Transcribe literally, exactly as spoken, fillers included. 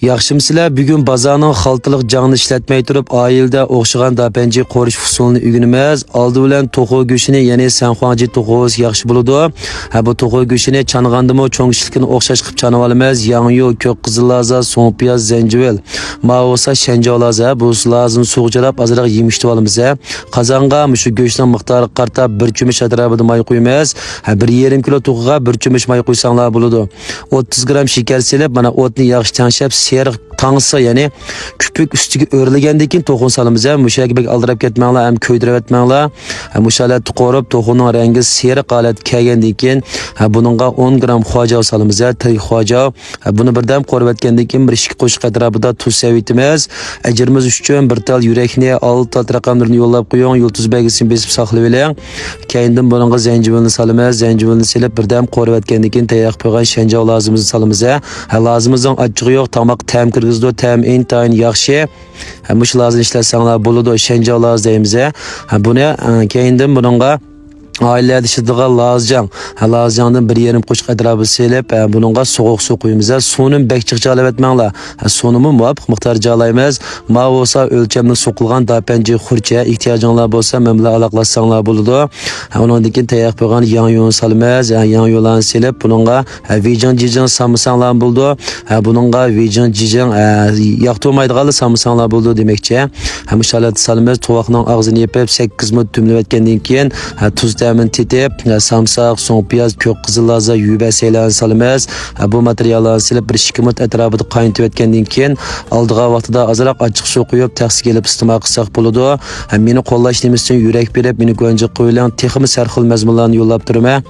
ياخشىمۇسىلەر؟ بۈگۈن بازارنىڭ خالتىلىق جاڭىنى ئىشلەتمەي تۇرۇپ، ئائىلىدە ئوخشىغان داپەنجى قورۇش ئۇسۇلىنى ئۆگىنىمىز. ئالدى بىلەن توخۇ گۆشىنى، يەنى سەنخۇاڭجى توخۇسى ياخشى بولىدۇ. ھە، بۇ توخۇ گۆشىنى چانىغاندىمۇ چوڭ كىچىكلىكىنى ئوخشاش قىلىپ چانىۋالىمىز. ياڭيۇ، كۆك قىزىل لازا، سوڭ پىياز، زەنجىۋىل. ماۋۇ بولسا شەنجاۋ لازا. بۇ لازىنى سۇغا چىلاپ ئازراق يېمىشتىپ ئالىمىز. ھە، قازانغا مۇشۇ گۆشنىڭ مىقدارىغا قارىتا بىر چۆمۈچ ئەتراپىدا ماي قۇيىمىز. ھە، بىر يېرىم كىلو توخۇغا بىر چۆمۈچ ماي قۇيساڭلار بولىدۇ. ئوتتۇز گرام شېكەر سېلىپ، مانا، ئوتنى ياخشى تەڭشەپ، سېرىق تاڭسا، يەنى كۆپۈك ئۈستىگە ئۆرلىگەندىن كېيىن توخۇنى سالىمىز. ھە، مۇشۇ يەرگە بەك ئالدىراپ كەتمەڭلار، ھەم كۆيدۈرۈۋەتمەڭلار. ھە، مۇشۇ ھالەتتە قورۇپ، توخۇنىڭ رەڭگى سېرىق ھالەتكە كەلگەندىن كېيىن، ھە، بۇنىڭغا ئون گرام خۇاجاۋ سالىمىز. ھە، تىرىك خۇاجاۋ. ھە، بۇنى بىردەم قورۇۋەتكەندىن كېيىن بىر ئىككى قوشۇق ئەتراپىدا تۇز سېلىۋېتىمىز. ئەجرىمىز ئۈچۈن بىر تال يۈرەكنى، ئالدى تال رەقەملىرىنى يوللاپ قويۇڭ، يۇلتۇز بەلگىسىنى بېسىپ ساقلىۋېلىڭ. كەينىدىن بۇنىڭغا زەنجىۋىلنى سالىمىز. زەنجىۋىلنى سېلىپ، بىردەم قورۇۋەتكەندىن كېيىن تەييار قىلىپ قويغان شەنجاۋ لازىمىزنى سالىمىز. ھە، لازىمىزنىڭ ئاچچىقى يوق، تاماققا تەم كىرگۈزىدۇ، تەم ئىنتايىن ياخشى. ھە، مۇشۇ لازىنى ئىشلەتسەڭلار بولىدۇ، شەنجاۋ لازا دەيمىز. ھە، بۇنى، ئە، كەينىدىن بۇنىڭغا ئائىلىلەردە ئىشلىتىدىغان لازىجاڭ. ھە، لازىجاڭدىن بىر يېرىم قوشۇق ئەتراپىدا سېلىپ، ھە، بۇنىڭغا سوغۇق سۇ قۇيىمىز. ھە، سۇنى بەك جىق جالاۋەتمەڭلار. ھە، سۇنىمۇ مۇۋاپىق مىقدار جالايمىز. ماۋۇ بولسا ئۆلچەملىك سوقۇلغان داپەنجى خۇرچە. ئېھتىياجىڭلار بولسا مەن بىلەن ئالاقىلاشساڭلار بولىدۇ. ھە، ئۇنىڭدىن كېيىن تەييار قىلغان ياڭيۇنى سالىمىز. ھە، ياڭيۇلارنى سېلىپ، بۇنىڭغا، ھە، ۋېيجىڭ جىجىڭ سالمىساڭلار بولىدۇ. ھە، بۇنىڭغا ۋېيجىڭ جىجىڭ، ھە، ياقتۇرمايدىغانلار سالمىساڭلار بولىدۇ دېمەكچى. ھە، مۇشۇ ھالەتتە سالىمىز. توۋاقنىڭ ئاغزىنى يېپىپ، سەككىز مىنۇت دۈملىۋەتكەندىن كېيىن، ھە، تۇز تەمىنى تېتىپ، ھە، سامساق، سوڭ پىياز، كۆك قىزىل لازا، يۈبە سەيلەنى سالىمىز. ھە، بۇ ماتېرىياللارنى سېلىپ، بىر ئىككى مىنۇت ئەتراپىدا قاينىتىۋەتكەندىن كېيىن، ئالىدىغان ۋاقتىدا ئازراق ئاچچىق سۇ قۇيۇپ، تەخسىگە ئېلىپ ئىستېمال قىلساق بولىدۇ. ھە، مېنى قوللاش نېمىسى ئۈچۈن يۈرەك بېرىپ، مېنى گۇەنجى قىلىۋېلىڭ. تېخىمۇ سەرخىل مەزمۇنلارنى يوللاپ تۇرىمەن.